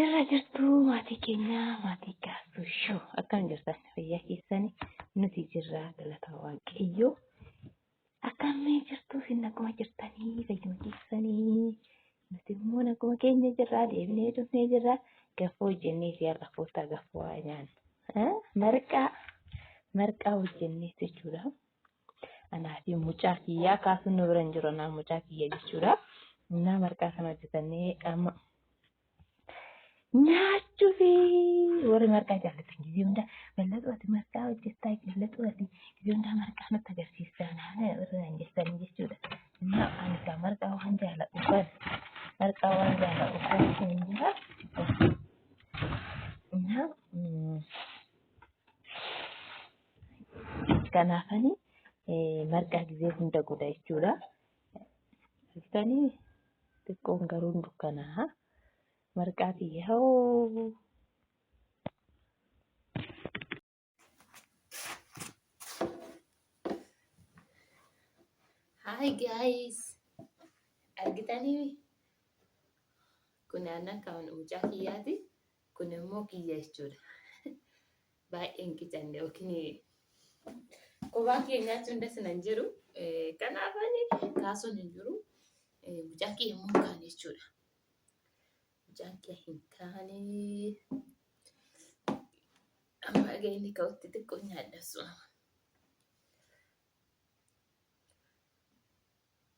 Jirra jirtuu maatii keenya maatii kaasuu shoo akkam jirtan fayyaa keessani nuti jirra galata waaqayyoo akkamii jirtuu isin akkuma jirtanii fayyuma keessanii nuti immoo akkuma keenya jirra deebinee dhufnee jirra gafoo hojjennee fi har'a koottaa gafoo haa nyaannu marqaa marqaa hojjennee jechuudha. Anaa fi mucaa kiyyaa kaasuun nu bira hin jiru anaa mucaa kiyya jechuudha. Innaa marqaa kana hojjetannee amma nyaachuu fi warri marqaa jaallatan gizee hundaa bal'atu ati marqaa hojjettaa bal'atu ati gizee hundaa marqaa nutti agarsiistaa naana warri naan jettanii jechuudha. Innaa ani kaa marqaa waan jaalladhu kan marqaa waan jaalladhu kan hin jira. Innaa Kanaafani marqaa gizee hunda godha jechuudha. Argitanii xiqqoon garuu hin dukkanaa'a. Marqaa kiyya hoo. Hi guys. Argitanii kun aannan kan mucaa kiyyaati. Kun immoo kiyya jechuudha. Baay'ee hin qicanne yookiin kophaa kiyya nyaachuun das nan jedhu. Kanaaf ani kaasuun hin jiru. Mucaan kiyya immoo hin kaane jechuudha. Mucaan kiyya hin kaane. Amma egaa inni ka'utti xiqqoo nyaadha suma.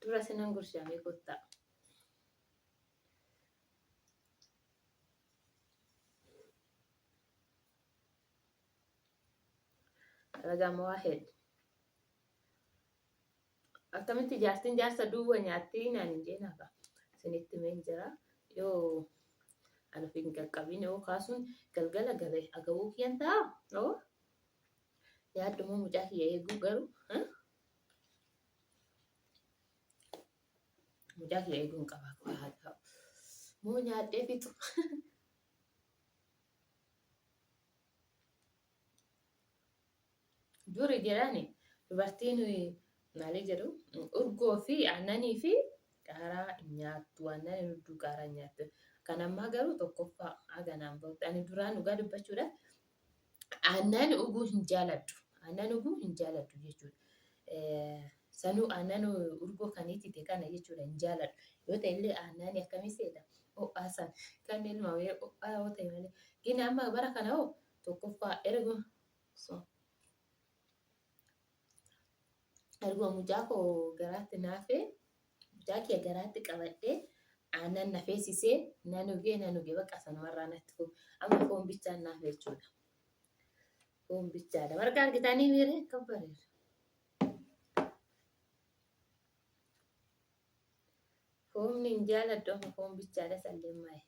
Dura sinan gurshaamee kottaa. Ragaa Mowaahid. Akkamitti jaartiin jaarsa duwwa nyaatti naan hin jeen hafa. Isinitti himeen jira. Yoo ani of hin qaqqabin yoo kaasuun galgala gale agabuu kiyyan ta'a. Oo yaadduma mucaa kiyya eeguu garuu mucaa kiyya eeguu hin qaba. Haa ta'u. Moo nyaadhee fixu. Duri jedhani dubartiin maalii jedhu urgoo fi aannanii fi qaaraa hin nyaattu aannan hin hudduu qaaraa hin nyaattu. Kan ammaa garuu tokkoffaa haganaan bahutti ani duraan dhugaa dubbachuudhaaf aannan dhuguu hin jaaladhu. Aannan dhuguu hin jaaladhu jechuudha. Sanuu aannan urgoo kan itite kana jechuudha hin jaaladhu. Yoo ta'e illee aannan akkamii seeta? Ho'aa san kan ilma ho'aa yoo ta'e malee. Gina amma bara kana hoo tokkoffaa erga so erguma mucaa koo garaatti naafee mucaa kiyya garaatti qabadhee aannan na feesisee nan dhugee nan dhugee bakka sanumarraa natti fufe amma foon bichaan naaf jechuudha. Foon bichaadha. Marga argitanii miiree akka bareeda. Foomni hin jaaladhu amma foon bichaadha salleen maaye.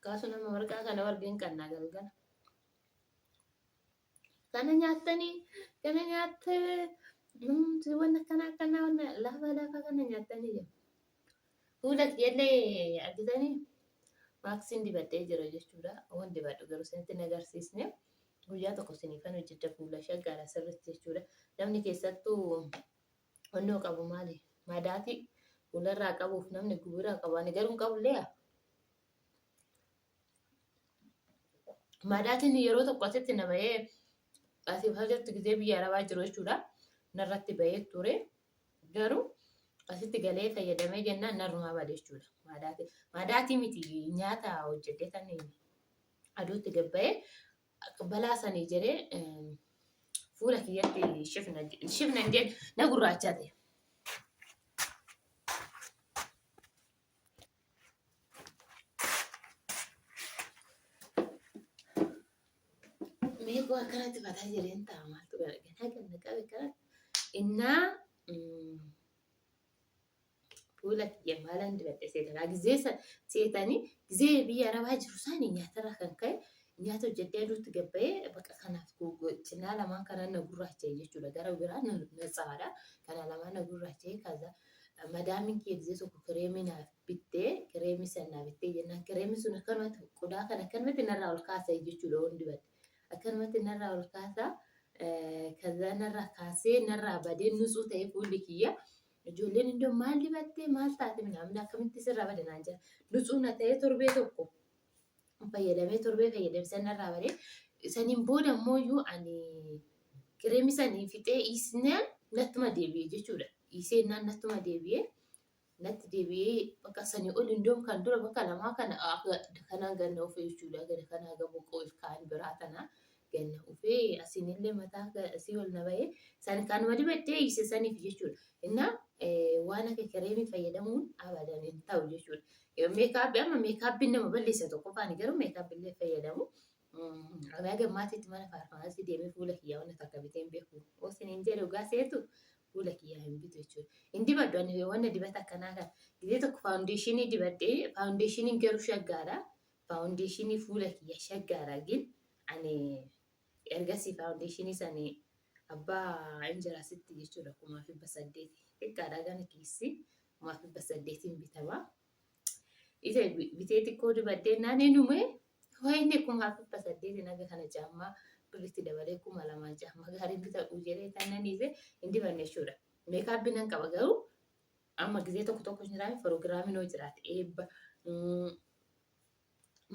Kaasuu nama marqaa kana wargeen qannaa galgala. Kana nyaattanii kana nyaattee wanna akkana akkanaa wanna lafa lafa kana nyaattanii jedhu. Fuula kiyyallee argitanii maaksiin dibadhee jira jechuudha. Waan dibadhu garuu isinitti hin agarsiisne. Guyyaa tokko isiniifan hojjedha fuula shaggaadha sirriitti jechuudha. Namni keessattuu onnoo qabu maali? Madaatii fuularraa qabuuf namni gubiraa qabu. Ani garuu hin qabullee. Madaatiin yeroo tokko asitti na bahee asiif hajatti gizee biyya arabaa jiru jechuudha. Narratti bahee ture. Garuu asitti galee fayyadamee jennaan narrumaa bade jechuudha. Madaatii madaatii miti nyaata hojjedhee kan aduutti gabba'ee balaa sanii jedhee fuula kiyyatti shifna shifna hin jedhu na gurraachate. Mee koo akkanatti mataa jedheen ta'a maaltu gara ganaa ganna qabe kanatti innaa fuula kiyya maalan dibadhe seetanaa gizee seetanii gizee biyya arabaa jiru isaanii nyaatarraa kan ka'e nyaata hojjedhee aduutti gabba'ee bakka kanaaf cinaa lamaan kanaan na gurraacha'e jechuudha gara biraa na tsaadha kana lamaan na gurraacha'e kaza madaamiin kiyya gizee tokko kireemii naaf bittee kireemii san naa bittee jennaan kireemii sun akkanumatti qodaa kana akkanumatti narraa ol kaasa jechuudha waan dibadhe akkanumatti narraa ol kaasa kaza narraa kaasee narraa badee nutsuu ta'e fuulli kiyya. Ijoolleen indoo maal dibattee maal taate minaamin akkamitti sirraa bade naan jedha. Nutsuu na ta'ee torbee tokko fayyadamee torbee fayyadamee sanarraa badee saniin booda immoo iyyuu ani kireemii sanii fixee dhiisnaan nattuma deebi'e jechuudha. Dhiiseennaan nattuma deebi'e. Natti deebi'ee bakka sanii ol indoom kan dura bakka lamaa kana kanaan ganna ufee jechuudha. Gada kanaa gamoo ilkaan biraa tana ganna ufee asiinillee mataa asii ol na bahee san kanuma dibadhee hiise saniif jechuudha. Innaa waan akka kireemii fayyadamuun abadan hin ta'u jechuudha. Meekaappi amma meekaappiin nama balleessa tokkoffaan garuu meekaappi illee fayyadamu. Ani haga ammaatitti mana faarmaasii deemee fuula kiyyaa wanna takka bitee hin beeku. Osiniin jedhe dhugaa seetu fuula kiyyaa hin bitu jechuudha. Hin dibadhu ani wanna dibata akkanaa kana. Gizee tokko faawundeeshinii dibadhee faawundeeshiniin garuu shaggaadha. Faawundeeshinii fuula kiyya shaggaadha gin ani ergasii faawundeeshinii sanii abbaa injira sitti jechuudha 1800 xiqqaadha gana keessi 1800n bitama. Isa bitee xiqqoo dibadhee naan eenyume wayne 1800n haga kana caammaa birritti dabalee 2000 caammaa gaariin bitadhu jedhee tannaniise hin dibanne jechuudha. Meekaappi nan qaba garuu amma gizee tokko tokko jiraame piroogiraamiin hoo jiraate eebba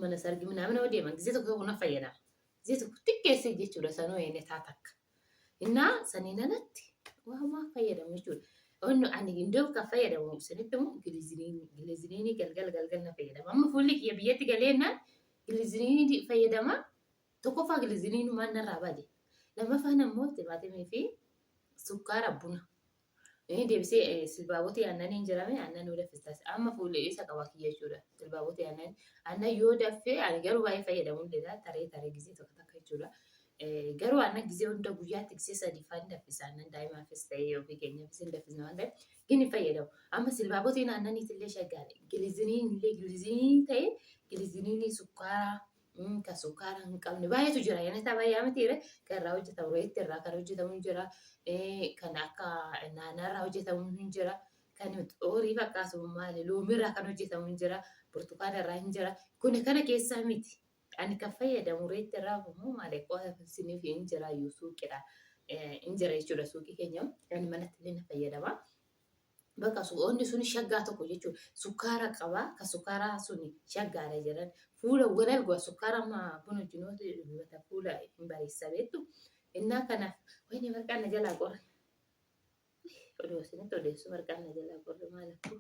mana sargi minaamin hoo deeman gizee tokko tokko na fayyadama. Gizee tokko xiqqeessee jechuudha sanuu eenetaa takka. Innaa saniin alatti waamaa fayyadamu jechuudha. Onno ani iddoo kan fayyadamu isinitti immoo giliziniinii giliziniinii galgal galgal na fayyadama. Amma fuulli kiyya biyyatti galeennaan giliziniinii fayyadama. Tokkoffaa giliziniinumaan narraa bade. Lammaffaan ammoo timaatimii fi sukkaara buna. Inni deebisee silbaabotii aannan hin jirame aannan yoo danfistas amma fuulli isa qaba kiyya jechuudha. Silbaabotii aannan aannan yoo danfee ani garuu baay'ee fayyadamuu hin danda'a taree taree gisee tokko takka jechuudha. Garuu aannan gisee hunda guyyaatti gisee sadii faan danfisa aannan daa'imaafis ta'ee ofii keenyaafis hin danfisna waan ta'eef gin hin fayyadamu. Amma silbaabotiin aannaniitillee shaggaadha. Giliziniin illee giliziniin ta'ee giliziniinii sukkaaraa Kan sukkaara hin qabne baay'eetu jira. Nyaata baay'ee miti kan irraa hojjetamu reetti irraa kan hojjetamu hin jira. Kan akka naannaa irraa hojjetamu hin jira. Kan xoorii fakkaatu maali loomii irraa kan hojjetamu hin jira. Burtukaana irraa hin jira. Kun kana keessaa miti. Ani kan fayyadamu reetti irraa immoo maali qofa isiniif hin jira iyyuu suuqiidha. Hin jira jechuudha suuqii keenya. Ani manatti illee na fayyadama. Bakka onni sun shaggaa tokko jechuudha. Sukkaara qaba. Ka sukkaaraa sun shaggaadha jedhan. Fuula walal go'a sukkaara amma buna wajjin yoo dibata fuula hin bareessa beektu. Innaa kanaaf wayne marqaan na jalaa qorre. Oduu isinitti odeessu marqaan na jalaa qorre maal akkoo.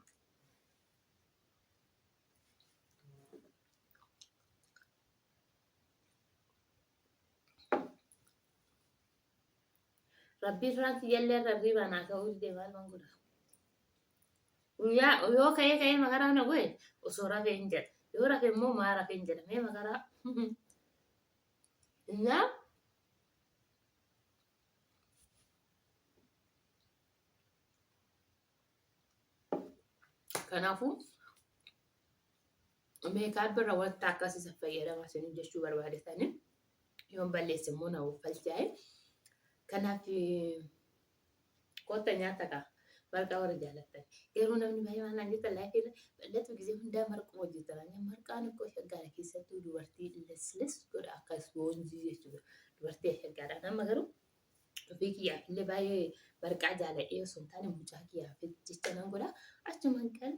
Rabbiin irraan kiyyallee irra riibaa naa ka'uu didee maal man godha. Guyyaa yoo ka'ee ka'ee makaraa na godhe osoo rafee hin jedha. Yoo rafe immoo maa rafee hin jedha. Mee makaraa. Innaa kanaafuu meekaap irra wanta akkasii isa fayyadama isin jechuu barbaadetanii yoon balleesse immoo na uffalchaa'e. Kanaaf kotta nyaata kaa marqaa warra jaalattan. Garuu namni baay'ee waan naan jettan laayifii irra bal'atu gisee hundaa marquma hojjetan. Marqaan akkoo shaggaadha keessattuu dubartii lesles godha akka ispoonjii jechuudha. Dubartii shaggaadha. Nama garuu ofii kiyyaaf illee baay'ee marqaa jaaladhee osoo hin taane mucaa kiyyaaf jecha nan godha. Achumaan kan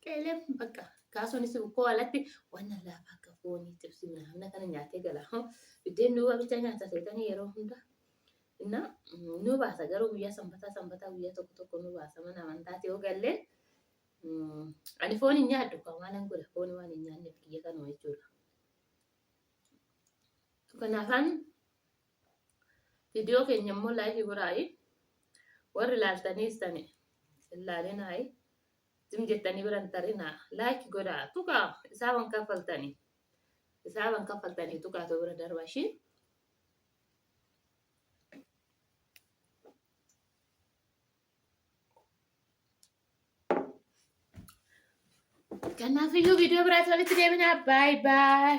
Qeelem bakka kaasuunis koo alatti waan laafaa akka foonii xibsii minamna kana nyaatee gala. Biddeen duwwaa bichaa nyaata seetanii yeroo hunda. Inna nu baasa garuu guyyaa sanbataa sanbataa guyyaa tokko tokko nu baasa mana amantaati yoo gallee. Ani foon hin nyaadhu kan maalan godha foon waan hin nyaanneef kiyya kanuma jechuudha. Kanaafan viidiyoo keenya immoo laayikii godhaayi warri ilaaltaniis tani ilaalinaayi. Zim jettanii bira hin tarinaa. Like godhaa. Tuqaa isaaban kaffaltanii. Isaaban kaffaltanii tuqaa ta'uu bira darbaa ishii. Kanaafiyyuu viidiyoo biraatti walitti deebinaa. Baay baay.